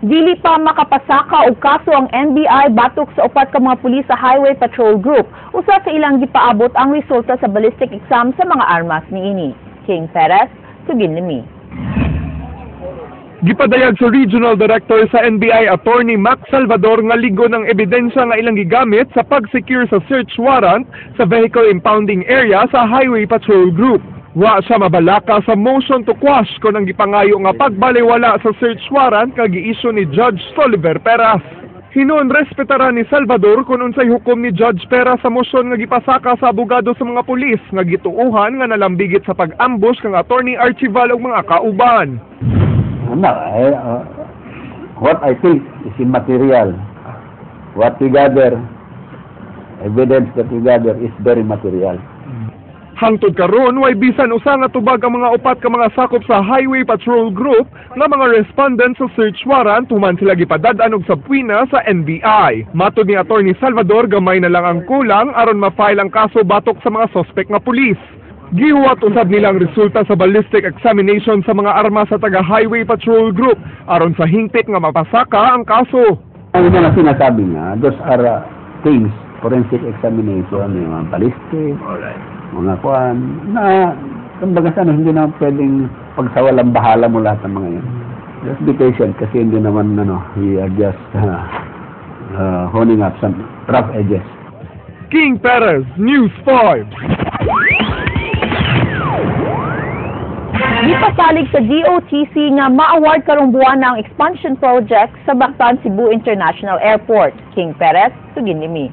Dili pa makapasaka og kaso ang NBI batok sa upat ka mga pulis sa Highway Patrol Group. Usa sa ilang gipaabot ang resulta sa ballistic exam sa mga armas niini. King Perez, sugin limi. Gipadayag sa Regional Director sa NBI, Attorney Max Salvador, nga ligon ang ebidensya nga ilang gigamit sa pag-secure sa search warrant sa vehicle impounding area sa Highway Patrol Group. Wa siya mabalaka sa motion to quash kon ang gipangayo nga pagbaliwala sa search warrant nga gi-issue ni Judge Soliver Peras. Hinuon respetaran ni Salvador kung unsay hukom ni Judge Peras sa motion nga gipasaka sa abogado sa mga pulis nga gituuhan nga nalambigit sa pag-ambush kang Attorney Archival ug mga kauban. No, what I think is immaterial. What we gather, evidence that we gather is very material. Hangtod karon, way bisan usa nga tubag ang mga upat ka mga sakop sa Highway Patrol Group nga mga respondent sa search warrant human sila gipadad-an og subpoena sa NBI. Matod ni Attorney Salvador, gamay na lang ang kulang aron ma-file ang kaso batok sa mga suspect nga pulis. Gihuwat usab nila ang resulta sa ballistic examination sa mga armas sa taga Highway Patrol Group aron sa hingpit nga mapasaka ang kaso. Ang mga sinasabi nga, those are things, forensic examination, yung mga ballistic, mga kuan, na kumbaga sana hindi naman pwedeng pagsawalang bahala mo lahat ng mga yun. Just be patient kasi hindi naman, ano, we are just honing up some rough edges. King Perez, News 5. Gipasalig sa DOTC nga ma-award karong buwan ang expansion project sa Mactan Cebu International Airport. King Perez, sugin nimi.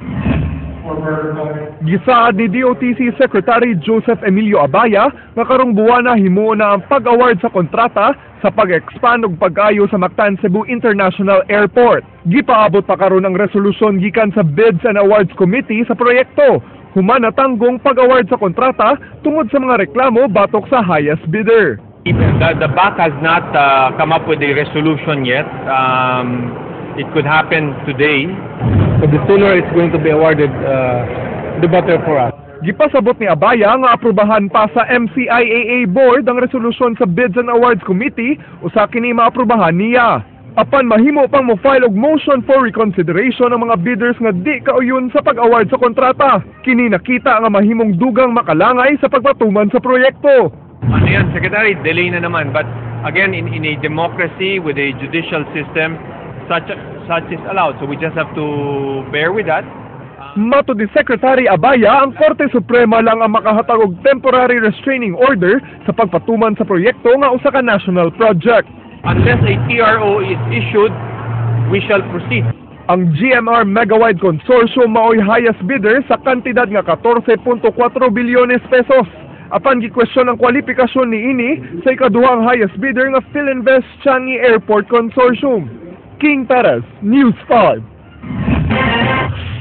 Gisaad ni DOTC Secretary Joseph Emilio Abaya nga karong buwana himuon na ang pag-award sa kontrata sa pag-expand ug pag-ayo sa Mactan Cebu International Airport. Gipaabot pa karon ang resolusyon gikan sa Bids and Awards Committee sa proyekto. Human natanggong pag-award sa kontrata tungod sa mga reklamo batok sa highest bidder. The BAC has not come up with a resolution yet. It could happen today. So the sooner it's going to be awarded, the better for us. Gipasabot ni Abaya nga aprubahan pa sa MCIAA Board ang resolusyon sa Bids and Awards Committee usa kini maaprubahan niya. Apan mahimo pang mo-file og motion for reconsideration ang mga bidders nga di kauyon sa pag-award sa kontrata. Kini nakita nga mahimong dugang makalangay sa pagpatuman sa proyekto. Ano yan, Secretary? Delay na naman. But again, in a democracy with a judicial system, such is allowed. So we just have to bear with that. Matod ni Secretary Abaya, ang Korte Suprema lang ang makahatag og temporary restraining order sa pagpatuman sa proyekto nga usa ka national project. Unless a TRO is issued, we shall proceed. Ang GMR Megawide Consortium maoy highest bidder sa kantidad nga 14.4 bilyones pesos. Apan gikwestiyon ang kwalifikasyon niini sa ikaduhang highest bidder nga Filinvest Changi Airport Consortium. King Perez, News 5.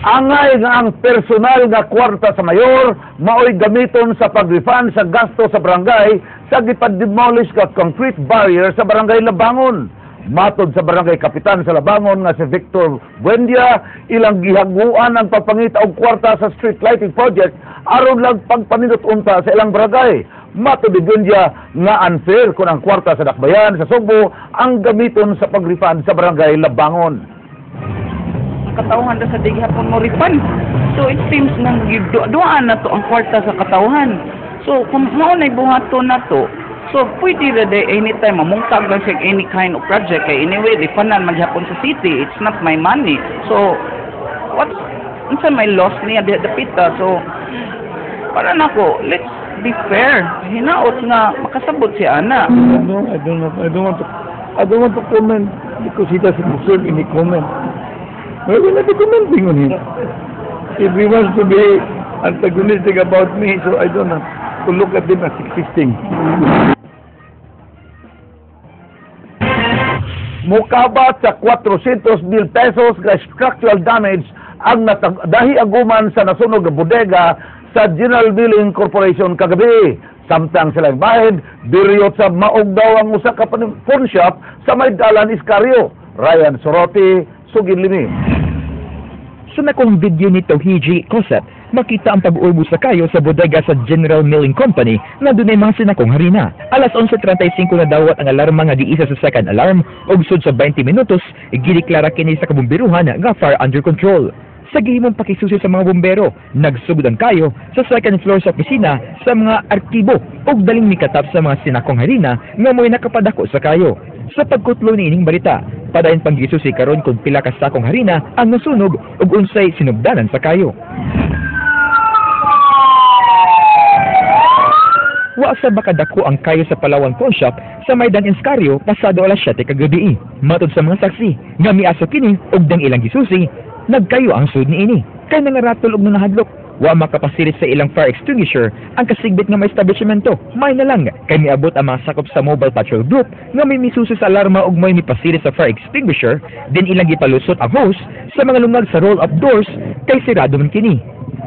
Angay nga ang personal nga kwarta sa mayor maoy gamiton sa pag-refund sa gasto sa barangay sa gipa-demolish nga concrete barrier sa Barangay Labangon. Matod sa barangay kapitan sa Labangon nga si Victor Buendia, ilang gihaguan ang pagpangita og kwarta sa street lighting project aron lang pagpanindot unta sa ilang barangay. Matod ni Buendia nga unfair kung ang kwarta sa Dakbayan sa Sugbo ang gamiton sa pag-refund sa Barangay Labangon. Katawhan ra sa di gihapon mo refund. So it seems nang duaan na to ang kwarta sa katawhan. So kung mao nay buhaton na to, so pwede ra day anytime mamungtag lang siya any kind of project kay anyway refundan man gihapon sa city. It's not my money. So what unsa may loss niya diha dapita? So para nako, let's be fair. Hinaot nga makasabot si ana. No, I don't know. I don't want to comment because he doesn't deserve any comment. We will not be commenting on him. If he wants to be antagonistic about me, so I don't have to look at him as existing. Mukabat sa 400 mil pesos nga structural damage ang dahi aguman sa nasunog nga bodega sa General Milling Corporation kagabi. Samtang silang bahin, biryot sa maog daw ang usa ka pawn shop sa may dalan Iscario. Ryan Soroti, Sugin Limi. Sa nakong video ni Tauhiji Cosette, makita ang pag-urbo sa kayo sa bodega sa General Milling Company nga dunay mga sinakong harina. Alas 11:35 na dawat ang alarma nga giisa sa second alarm ug sud sa 20 minutos gideklara kini sa kabomberuhan nga fire under control. Sa gihimong pakisusi sa mga bombero, nagsugod ang kayo sa second floor sa opisina sa mga arkibo ug daling mikatap sa mga sinakong harina nga mo'y nakapadako sa kayo. Sa pagkutlo ni ining balita, padayon pang gisusi karon kung pila ka sakong harina ang nasunog ug unsay sinugdanan sa kayo. Wa sa bakadako ang kayo sa Palawan Pawn Shop sa Maidan Escario pasado alas 7 kagabi. Matod sa mga saksi, nga miaso kini ug dang ilang gisusi, nagkayo ang sud niini. Kay nangaratol og nangahadlok, wa makapasirit sa ilang fire extinguisher ang kasigbit nga may establishmento. May na lang kay miabot ang mga sakop sa Mobile Patrol Group nga may misusi sa alarma ug may mipasirit sa fire extinguisher, din ilang gipalusot ang hose sa mga lungag sa roll-up doors kay sirado man kini.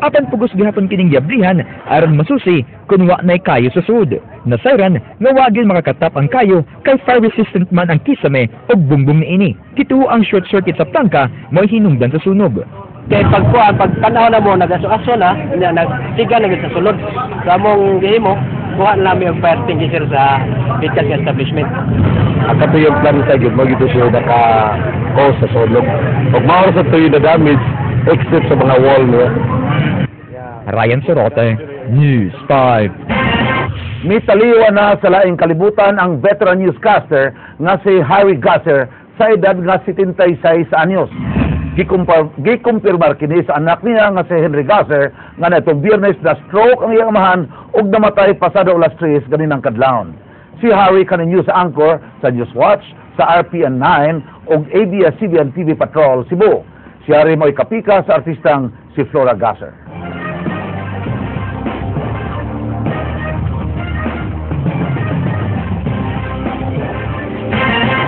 Apan pugos gihapon kining giablihan aron masusi kun wa nay kayo sa sud. Nasayran nga wa gyud makakatap ang kayo kay fire resistant man ang kisame ug bungbong niini. Kituo ang short circuit sa plangka mo'y hinungdan sa sunog. Kay pagkuan pagtanaw na mo nagaso-aso na nagsiga na gyud sa sulod. So among gihimo kuha na nami og fire extinguisher sa bitan nga establishment. Ang katuyong planta gyud mo gyud siya naka cause sa sunog. Ug mao sa tuyo na damage except sa mga wall niya. Ryan Sorote, News 5. Mitaliwa na sa laing kalibutan ang veteran newscaster nga si Harry Gasser sa edad nga 76 anyos. Gikumpirmar kini sa anak niya nga si Henry Gasser nga naitong Biyernes na stroke ang iyang amahan ug namatay pasado alas 3 ganinang kadlawon. Si Harry kaning news anchor sa Newswatch, sa RPN 9 ug ABS-CBN TV Patrol Cebu. Si Harry mo'y kapika sa artistang si Flora Gasser.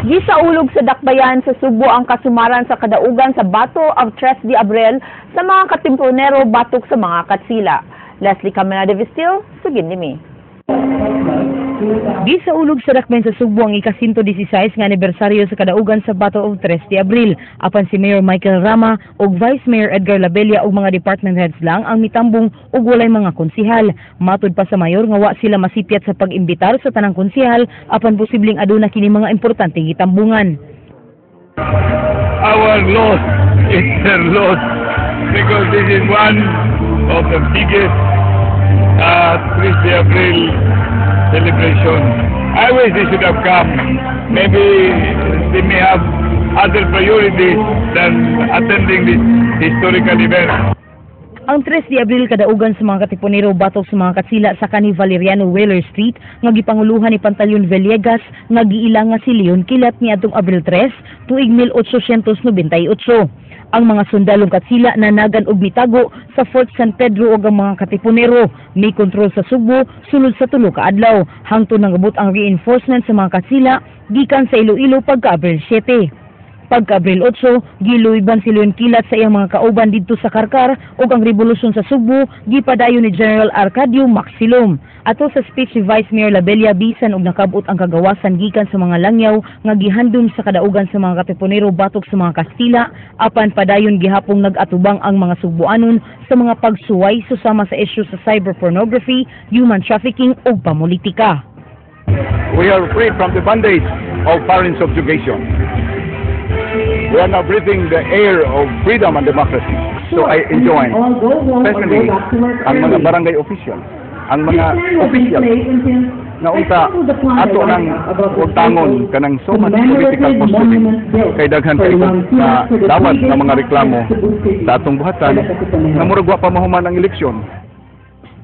Gisaulog sa Dakbayan sa Sugbo ang kasumaran sa kadaugan sa Battle of Tres de Abril sa mga katimponero batok sa mga katsila. Leslie Caminada Vestil, sugid nimi. Gisaulog sa Dakbayan sa Sugbo ang ika-116 nga anibersaryo sa kadaugan sa Battle of Tres de Abril. Apan si Mayor Michael Rama ug Vice Mayor Edgar Labella ug mga department heads lang ang mitambong ug walay mga konsihal. Matud pa sa mayor nga wa sila masipyat sa pag-imbitar sa tanang konsihal apan posibleng aduna kini mga importanteng gitambungan. Our loss is their loss because this is one of the biggest Tres de Abril celebration. I wish they should have come. Maybe they may have other priorities than attending this historical event. Ang 3 de Abril kadaugan sa mga katipunero batok sa mga katsila sa kani Valeriano Wheeler Street nga gipanguluhan ni Pantaleon Villegas nga giila nga si Leon Kilat niadtong Abril 3 tuig 1898. Ang mga sundalong katsila nanagan og mitago sa Fort San Pedro ug ang mga katipunero may kontrol sa Sugbo sulod sa tulo ka adlaw hangtod nangabot ang reinforcement sa mga katsila gikan sa Iloilo pagka Abril 7. Pagka Abril 8, giluyban si Leon Kilat sa iyang mga kauban didto sa Karkar ug ang revolusyon sa Sugbo gipadayon ni General Arcadio Maxilom. Ato sa speech ni Vice Mayor Labella, bisan og nakabot ang kagawasan gikan sa mga langyaw nga gihandom sa kadaugan sa mga katipunero batok sa mga Kastila, apan padayon gihapong nag-atubang ang mga Sugboanon sa mga pagsuway susama sa isyu sa cyber pornography, human trafficking ug pamulitika. We are free from the bondage of foreign subjugation. We are now breathing the air of freedom and democracy. So I enjoin, especially ang mga barangay officials, ang mga officials, na unta ato nang utangon kanang so much political posturing kay daghan kay na dawat nga mga reklamo sa atong buhatan nga murag wa pa mahuman ang eleksyon.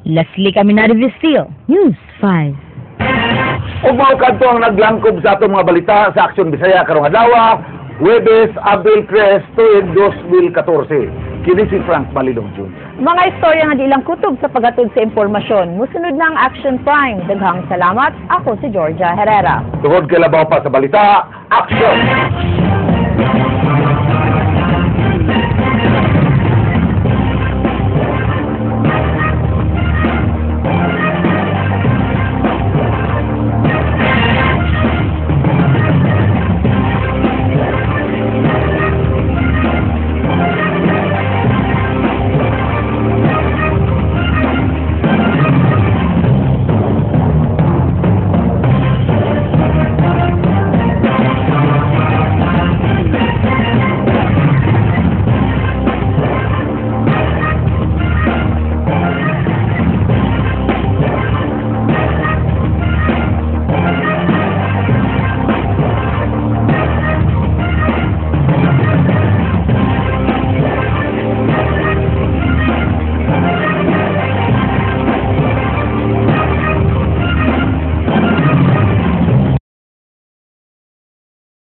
Leslie Caminada Vestil, News 5. Ug mao kadto ang naglangkob sa atong mga balita sa Aksyon Bisaya karong adlaw, Huwebes, Abril 3, tuig 2014. Kini si Frank Malilong Jr. Mga istorya nga di lang kutob sa paghatod sa impormasyon. Musunod na ang Action Prime. Daghang salamat. Ako si Georgia Herrera. Tungod kay labaw pa sa balita, Action!